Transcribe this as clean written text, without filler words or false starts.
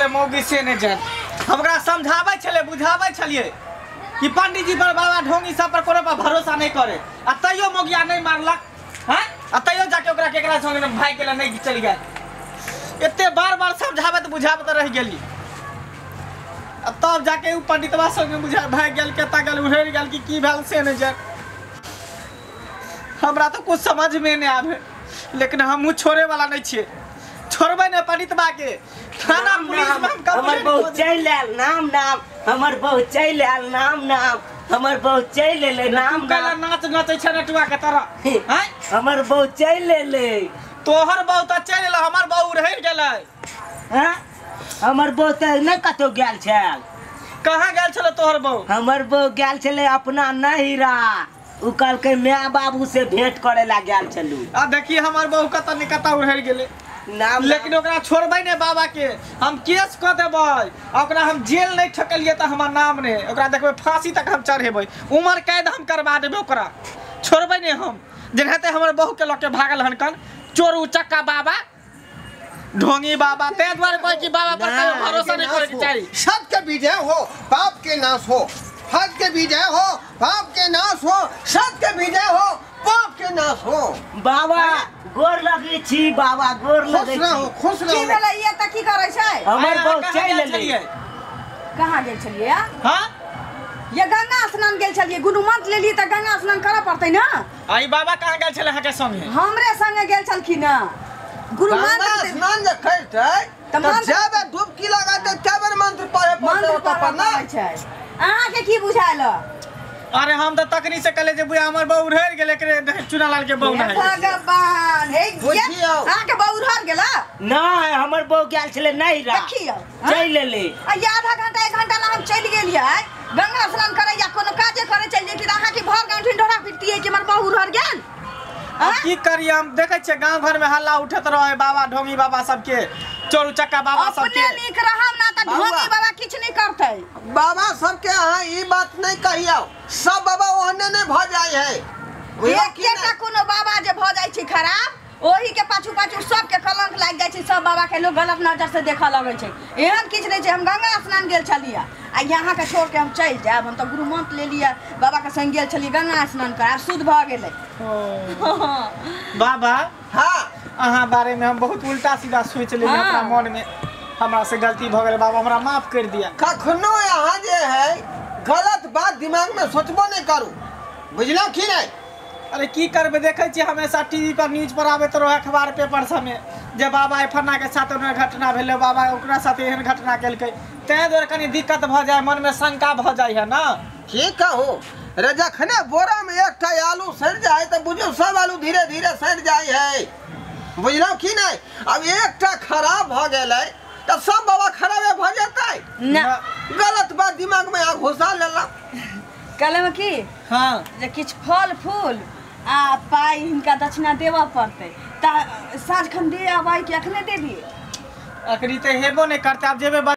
गेलै मौगी से नहि जान। हम ओकरा समझाबै छलियै बुझाबै छलियै कि पंडीजी पर बाबा ढोंगी सब पर कोनो पर भरोसा नहीं करे, आ तैयो मौगिया नहीं मारलक हैं, आ तैयो जाके ओकरा केकरा संगे भागि गेलै नहीं चलि गेल। एते बार बार समझाबैत बुझाबैत रहि गेली, आ तब जाके उ पंडितवा संगे बुझा भागि गेल, कतऽ गेल उड़ि गेल कि की भेल से नहि जान। हमरा तो कुछ समझ में नहीं आवे, लेकिन हमहूँ छोड़े वाला नहीं छियै, छोड़बै ने पंडितवा के। थाना पुलिस में हम हमर बहु चलि आयल नाम नाम, हमर बहु चलि आयल नाम नाम, हमर बहु चलि एलै नाम नाम। नाच नचै छै नटुआ के तरह हैं, हमर बहु चलि एलै। तोहर बहु तऽ चलि एलै, हमर बहु रहि गेलै। हैं, हमर बहु तऽ नहि कतौ गेल छल। कहाँ गेल छलै तोहर बहु? हमर बहु गेल छलै अपना नहिरा, उ कहलकै my बाबू से भेंट करे ला गेल छलू। आ देखी हमर बहु कतऽ ने कतऽ उड़ि गेलै नाम। लेकिन ओकरा छोड़बै ने बाबा के, हम केस कऽ देबै, आ ओकरा हम जेल नहीं ठकलियै तऽ हमर नाम नहि, ओकरा देखबै फांसी तक हम चढ़ेबै, उमर कैद हम करवा देबै ओकरा, छोड़बै ने हम। जेनाहिते हमर बहु के लऽ के भागल हन कन चोर उचक्का बाबा ढोंगी बाबा, ताहि दुआरे कहै कि बाबा पर कहियो भरोसा नहीं करे के चाही। सत्य के विजय हो पाप के नाश हो, सत्य के विजय हो पाप के नाश हो, सत्य के विजय हो पाप के नाश हो। बाबा गोर लगै छी, बाबा गोर लगै छी। खुश रहो। की भेलै ये त की करै छै? हमर बहु चलि एलै। कहाँ गेल छलियै? हां ये गंगा स्नान गेल छलियै, गुरु मंत्र लेलियै त गंगा स्नान करऽ पड़तै ना। आई बाबा कहाँ गेल छलै अहाँ के संगे? हमरे संगे गेल छलखिन ना। गुरु मंत्र स्नान जे करतै त जाबे डुबकी लगातै तबे मंत्र पढ़े पड़तै ओतऽ पर ना। अहाँ के की बुझायल? अरे हम तो तकनी से कहले जे बुआ हमर बहु रहि गेल, एकरे चुनालाल के बहु नहीं। भगवान हे बुझियौ अहाँ के बहु रहि गेला? नहीं, हमर बहु गेल छलै नहिरा, देखियौ चलि एलै। आ ये आधा घंटा एक घंटा ला हम चलि गेलियै गंगा स्नान करे या कोनो काजे करे चलि जैती त अहाँ के भर गांव ढिंढोरा पिटतियै कि हमर बहु रहि गेल। की करियै हम, देखै छियै गांव घर में हल्ला उठैत रहे बाबा ढोंगी बाबा सबके, चोर उचक्का बाबा सबके। अपने नीक रहब ना त ढोंगी बाबा किछ नहीं करतै। बाबा सबके अहाँ ई बात नहीं कहियौ, सब बाबा ओहने नहीं भ जाइ है। एकटा कोनो बाबा जे भ जाइ छै खराब, ओही के पाछू पाछू सबके कलंक लागि जाइ छै, सब बाबा के लोग गलत नजर से देखऽ लगै छै। एहन किछ नहीं छै। हम गंगा स्नान गेल छलियै आ यहाँ के छोड़ के हम चलि जायब? हम तऽ गुरु मंत्र लेलियै, बाबा के संग गेल छलियै गंगा स्नान कर, आब शुद्ध भऽ गेलै। बाबा हाँ, अहाँ बारे में हम बहुत उल्टा सीधा सोच लेलियै अपना मन में, हमरा से गलती भऽ गेलै बाबा, हमरा माफ कर दिया। कखनो यहाँ जे है गलत बात दिमाग में सोचबो नहीं करू, बुझलौ की नहीं? अरे की करबै, देखै छियै हमेशा टीवी पर न्यूज पर आबैत रहै अखबार पेपर सबमे जे बाबा फन्ना के साथ ओहन घटना भेलै, बाबा ओकरा साथ एहन घटना केलकै, ताहि दुआरे कनि दिक्कत भऽ जाइ, मनमे शंका भऽ जाइ है ना। की कहू रे, जखने बोरा में एकटा आलू सड़ि जाइ तऽ बुझियौ सब आलू धीरे धीरे सड़ि जाइ है, बुझलौ की नहीं? अब एकटा खराब भऽ गेलै तऽ सब बाबा खराबे भऽ जेतै ना। गलत बात दिमाग में घुसा लेलक। कहलहुँ की हाँ जे किछु फल फूल आ पाइ हिनका दक्षिणा देबऽ पड़तै तऽ साँझ खन दे अबै कि अखने देबियै? अखनी तऽ हेबो नहि करतै, आब जेबै।